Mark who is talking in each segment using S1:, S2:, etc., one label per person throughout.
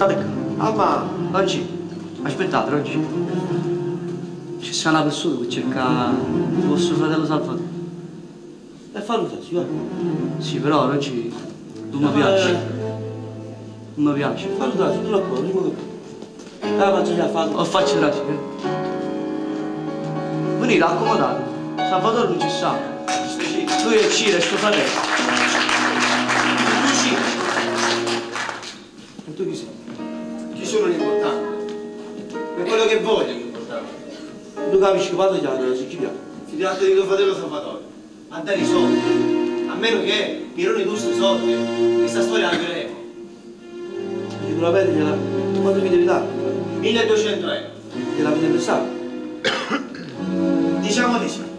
S1: Aspettate ccà.
S2: Amma.
S1: Don Cì, aspettate, Don Cì. Ce sta na persona che cerca vostro fratello Salvatore.
S2: E fallo trasì, va.
S1: Sì, però, Don Cì, nun mi piace. Nun mi piace.
S2: Fallo trasì, tu lo dimmi che. Ah, faccio già fatto.
S1: O faccio trasì, eh. Venite, accomodate. Salvatore non ci sta. Lui è Ciro, è suo fratello.
S2: Tu Ciro. E tu chi sei?
S3: Chi sono l'importante? Per quello che voglio che è importante.
S2: Tu capisci che vado già, si chi piace.
S3: Si tratta di tuo fratello Salvatore. A dare i soldi. A meno che mi roni tu questi soldi, questa storia la chiuderemo.
S2: Sicuramente gliela. Quanto mi devi dare?
S3: 1200 euro.
S2: Gliel'avete prestato?
S3: Diciamo di sì.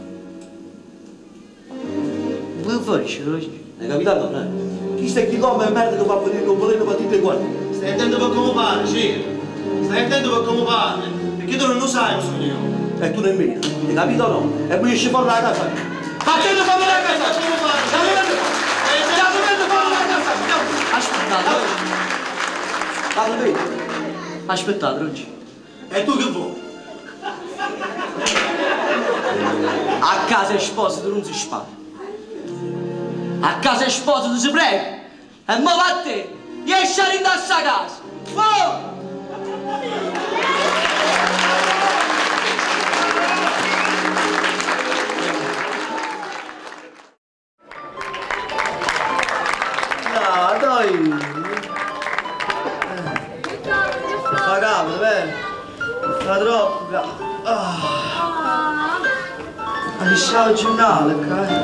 S1: Che faccio, Don Cì?
S2: Hai capito no? Eh? Chi sta chi come merda che fa venire un veleno per tutte quante?
S3: Stai attento per come parli, Ciro. Stai attento per come parli. Perché tu non lo sai, sono io.
S2: E tu nemmeno, hai capito o no? E mi esci fuori dalla casa. Attento fuori dalla casa!
S3: Come parli?
S2: Attento fuori dalla casa!
S1: Aspettate, Don Cì.
S2: Vado bene.
S1: Aspettate, Don Cì.
S3: E tu che vuoi?
S1: A casa Esposito non si spara. A casa Esposito si prega. E mo va a te. Esci a da sta casa. Oh!
S3: No, dai. Fa caldo, vero? Fa troppo caldo. Ah. Ma ci sta il giornale qua, eh?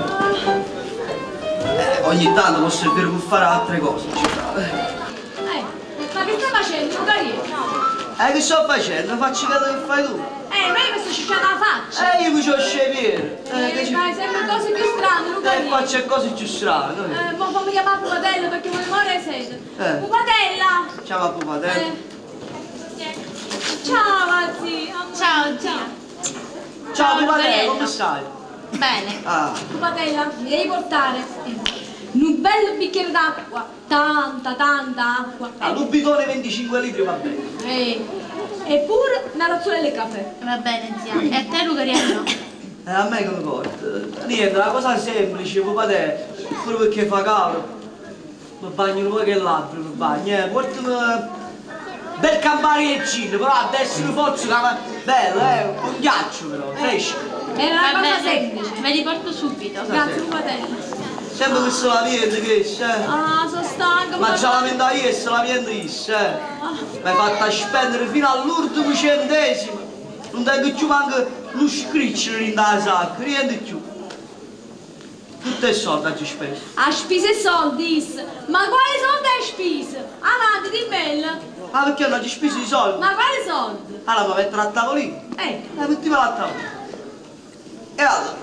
S3: Ogni tanto può servire per fare altre cose, il giornale.
S4: Ma che stai facendo, Lucario?
S1: Che sto facendo? Faccio quello che fai tu.
S4: Ma io mi sto cicciando la faccia.
S1: Io mi c'ho scegliere. Che ci...
S4: Fai sempre cose più strane, Lucario.
S1: Faccio cose più strane.
S4: Mo fammi chiamare Pupatella perché mi muore sete. Pupatella!
S1: Ciao Pupatella.
S4: Ciao zia.
S5: Ciao zia.
S1: Ciao Pupatella, come stai?
S5: Bene.
S1: Ah.
S4: Pupatella, mi devi portare un bel bicchiere d'acqua, tanta, tanta acqua.
S1: Ah, un bidone 25 litri va bene.
S4: Eppure una razzolella di caffè.
S5: Va bene zia. E a te Lucariello?
S1: A me come porta? Niente, una cosa semplice, Pupatella, pure perché fa caldo. Mi bagno un po' che labbra, mi bagno, portami bel campare e gin, però adesso lo faccio bello, con ghiaccio però, fresco.
S4: Era una cosa semplice.
S5: Me li porto subito.
S4: Grazie Pupatella.
S1: Sempre che se la viene che eh.
S4: Ah, sono stanca.
S1: Ma già la vendo io e se la viene io, eh. Mi hai fatta spendere fino all'ultimo centesimo. Non tengo più manco uno scricciolo in da sacca, niente più. Tutte i soldi hai speso.
S4: Ha speso i soldi, ma quali soldi hai speso? Avanti, dimmelo.
S1: Ah, perché non hai speso i soldi?
S4: Ma quali soldi?
S1: Allora mi metto a tavolino. Mettimela a tavolino. E allora,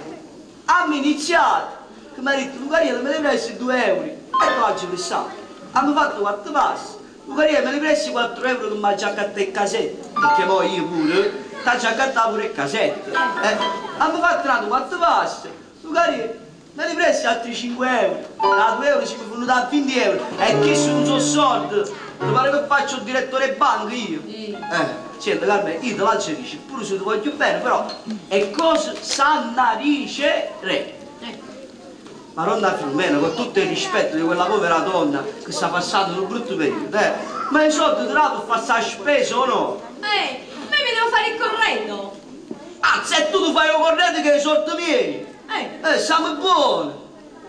S1: abbiamo iniziato. Che mi ha detto, Lucariello me ne presti 2 euro. E tu oggi pensato. Abbiamo fatto 4 passi. Lucariello me ne presti 4 euro che mi ha già accattato il casetto. Perché poi io pure, ti ha già accattato pure il casetto. Abbiamo fatto 4 passi. Lucariello me ne presti altri 5 euro. Da 2 euro si mi fanno da 20 euro. E che sono non so soldi. Ti pare che faccio il direttore banca io? Senti Carmen, io te la dice, pure se ti voglio bene, però è cosa sanna dice re. Madonna Filomena, con tutto il rispetto di quella povera donna che sta passando un brutto periodo, ma i soldi te la per fare la spesa o no?
S4: Ma mi devo fare il corredo!
S1: Ah, se tu ti fai il corredo che i soldi miei! Siamo buoni!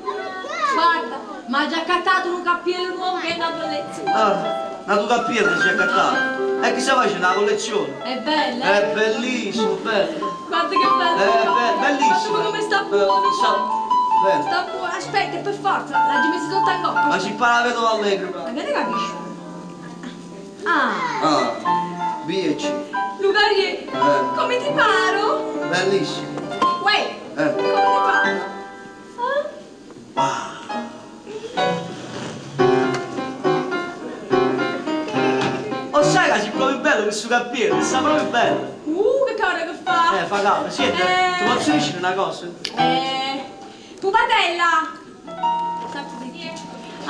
S4: Guarda, mi ha già accattato un cappiello nuovo che è una collezione!
S1: Ah, ma tu cappiello si è accattato? E che stai facendo? Una collezione?
S4: È bella!
S1: È bellissimo, bello!
S4: Guarda che bello!
S1: È bellissimo!
S4: Guarda come sta buono!
S1: Bene.
S4: Sta buono, aspetta, per forza, l'hai messo sotto in coppa.
S1: Ma si parla vedo allegro.
S4: Ma che ne capisci? Ah.
S1: Ah, B e C.
S4: Lucarie, come ti paro?
S1: Bellissimo.
S4: Uè, come ti paro?
S1: Ah. Oh, sai che si proprio bello questo cappiello, sta proprio bello.
S4: Che cavolo che fa?
S1: Fa caldo, senti, ti posso dire una cosa?
S4: Pupatella!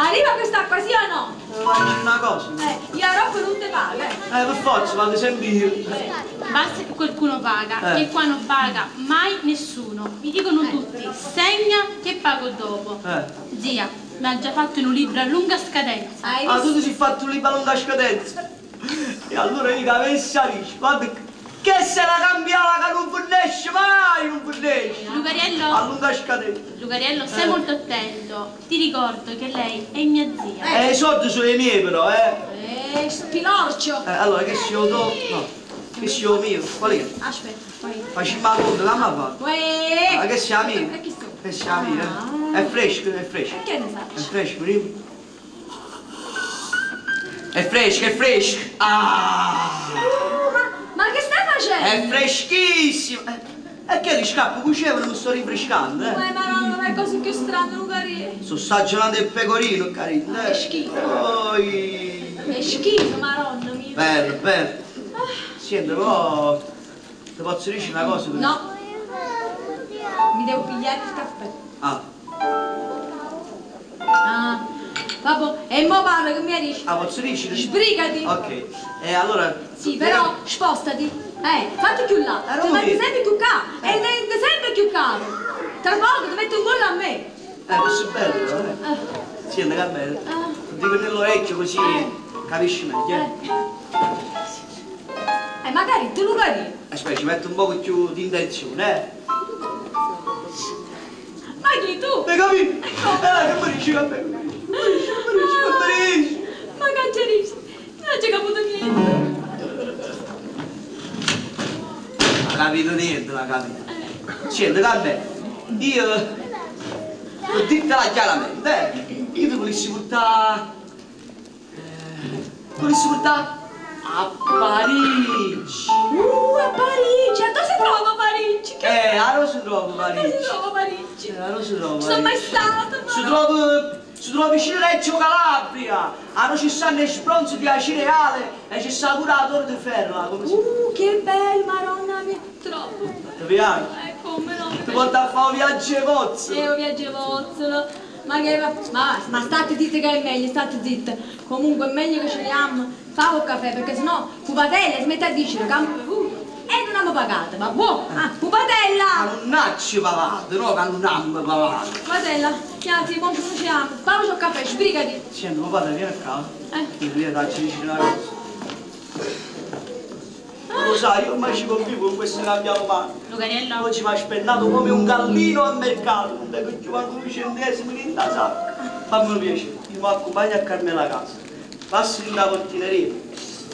S4: Arriva quest'acqua, sì o no?
S1: Faccio una cosa.
S4: Io a Rocco non te pago, eh.
S1: Per forza, vado sempre io.
S5: Basta che qualcuno paga,
S1: Eh.
S5: che qua non paga mai nessuno. Mi dicono tutti, segna che pago dopo.
S1: Eh.
S5: Zia, mi ha già fatto un libro a lunga scadenza.
S4: Hai
S1: Ah,
S4: visto?
S1: tu ti sei fatto un libro a lunga scadenza. E allora io che avessi a dire, guarda, che se la cambiava che non finisce mai, non finisce. A
S5: Lucariello,
S1: lunga scadenza.
S5: Lucariello, stai molto attento. Ti ricordo che lei è mia zia.
S1: I soldi sono i miei però, eh.
S4: Spilorcio.
S1: Allora, che sia do? No, che sia mio? Qual è?
S4: Aspetta, poi.
S1: Facciamo la conta, la mamma fa.
S4: Uè!
S1: Ma che sia mio?
S4: E chi sono?
S1: Che sia mio, eh? È fresco, è fresco.
S4: E che ne
S1: È
S4: sai?
S1: fresco, vedi? È fresco, è fresco. Ah!
S4: Ma che stai facendo?
S1: È freschissimo! E che ti scappo cucevano, mi sto rinfrescando, eh?
S4: Uè, maronna, ma è cosa più strana, Lucaria.
S1: Sto stagionando il pecorino, carino.
S4: Che schifo.
S1: Oi.
S4: Che schifo, maronna mia.
S1: Bello, bello. Senti, però ti posso dire una cosa? però?
S4: No. Mi devo pigliare il caffè.
S1: Ah,
S4: Ah, vabbè, e mo parlo che mi dici?
S1: ah, posso dire?
S4: Sbrigati.
S1: Ok. E allora.
S4: Sì, però spostati. Fatti più là.
S1: Eh,
S4: Ti
S1: non
S4: metti
S1: vedo.
S4: sempre più caro. E diventa sempre più caro. Tra poco ti metti un gol a me.
S1: Questo è bello, eh. Senti, che bello.
S4: Ah.
S1: Ti dico nell'orecchio così capisci meglio, eh.
S4: Magari tu lo capisci.
S1: Aspetta, ci metto un poco più di intenzione, eh.
S4: Ma chi tu?
S1: Hai capito? Che mi dici, che mi dici, che mi dici, che mi dici?
S4: Ma che c'è dici? Non c'è capito niente.
S1: Non ha capito niente, non ha capito. Senti, Carmen, io l'ho detta chiaramente, eh. Io ti volessi portare. Ti volessi portare a Parigi.
S4: A Parigi! A dove si trova Parigi? Che
S1: A dove si trova
S4: Dove
S1: Parigi?
S4: si trova Parigi?
S1: A dove si trova
S4: Ci sono mai
S1: Parigi?
S4: stata, ma
S1: Si trova vicino a Reggio Calabria. Ah, non ci stanno i sbronzi di Acireale e ci sta pure la Torre di Ferro. Come si...
S4: Che bello, maronna mia. Troppo bello.
S1: Ti piace?
S4: Come no?
S1: Ti porta a fare un viaggio e vozzo.
S4: Un viaggio e vozzolo. Ma che ma state zitta che è meglio, state zitta. Comunque è meglio che ce ne andiamo. Fa un caffè, perché sennò Pupatella smette a dire che e non abbiamo pagato, ma buono! Ah, Pupatella!
S1: Ma non ci pagato, no, che non abbiamo pagato.
S4: Pupatella, chiamati, mo non ci amo. Fammi un caffè, sbrigati.
S1: Senti, papà, vieni qua. Vieni, dacci vicino una cosa. Non lo sai, io ormai ci convivo con questo che abbiamo fatto.
S5: Lucariello?
S1: Oggi mi ha spennato come un gallino al mercato, non tengo più manco un centesimo in la sacca. Fammi piacere, io mi accompagno a Carmela a casa. Passi in la portineria.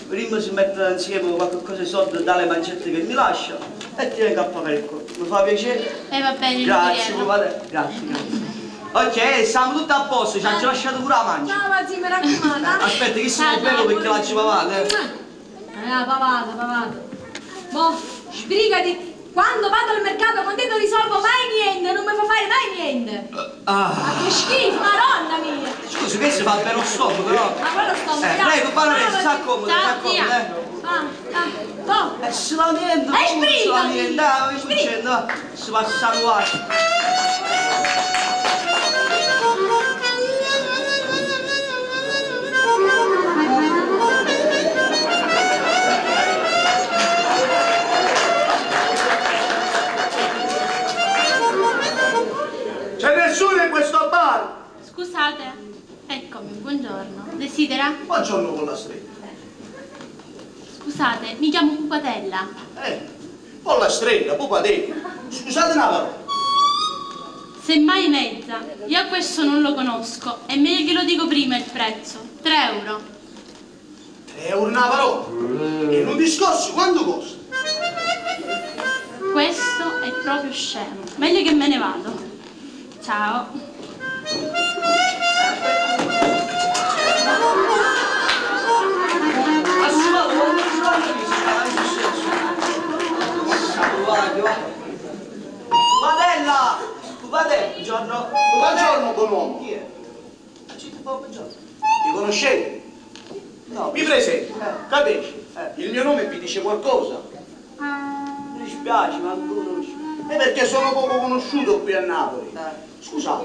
S1: Prima si mettono insieme qualche cosa di soldi dalle mancette che mi lascia e ti vengo a pagare il conto. Mi fa piacere?
S5: Va bene,
S1: Grazie,
S5: Lucariello.
S1: papà. Grazie, grazie. Ok, siamo tutti a posto, ci hanno lasciato pure la mancia.
S4: Ciao, ma zia, mi raccomando.
S1: Aspetta, che sono bello perché la ci pavate, eh.
S4: Pavata, pavata. Mo, sbrigati. Quando vado al mercato con te non risolvo mai niente, non mi fa fare mai niente.
S1: Ah.
S4: Ma che schifo, maronna mia.
S1: Scusi, questo fa bene lo stomaco, però.
S4: Ma quello stomaco.
S1: Prego, baronessa, sta comodo, sta
S5: Ciao,
S1: comodo,
S5: zia.
S1: eh.
S4: Ah, ah,
S1: Si lamenta,
S4: E
S1: si
S4: sbrigati.
S1: lamenta, che succede? no? Si passa a guai.
S2: C'è nessuno in questo bar?
S5: Scusate, eccomi, buongiorno. Desidera?
S2: Buongiorno con la strega.
S5: Scusate, mi chiamo Pupatella.
S2: Con la strega, Pupatella. Scusate una parola.
S5: Semmai mezza. Io questo non lo conosco. È meglio che lo dico prima il prezzo. 3 euro.
S2: 3 euro una parola. E in un discorso quanto costa?
S5: Questo è proprio scemo. Meglio che me ne vado. Ciao.
S1: Pupatella! Pupatella, buongiorno.
S2: Buongiorno, buon uomo.
S1: Chi è? Buongiorno.
S2: Mi conoscete?
S1: No.
S2: Mi presento. Capisci? Il mio nome vi dice qualcosa?
S1: Mi dispiace, ma non conosco.
S2: È perché sono poco conosciuto qui a Napoli. Scusate,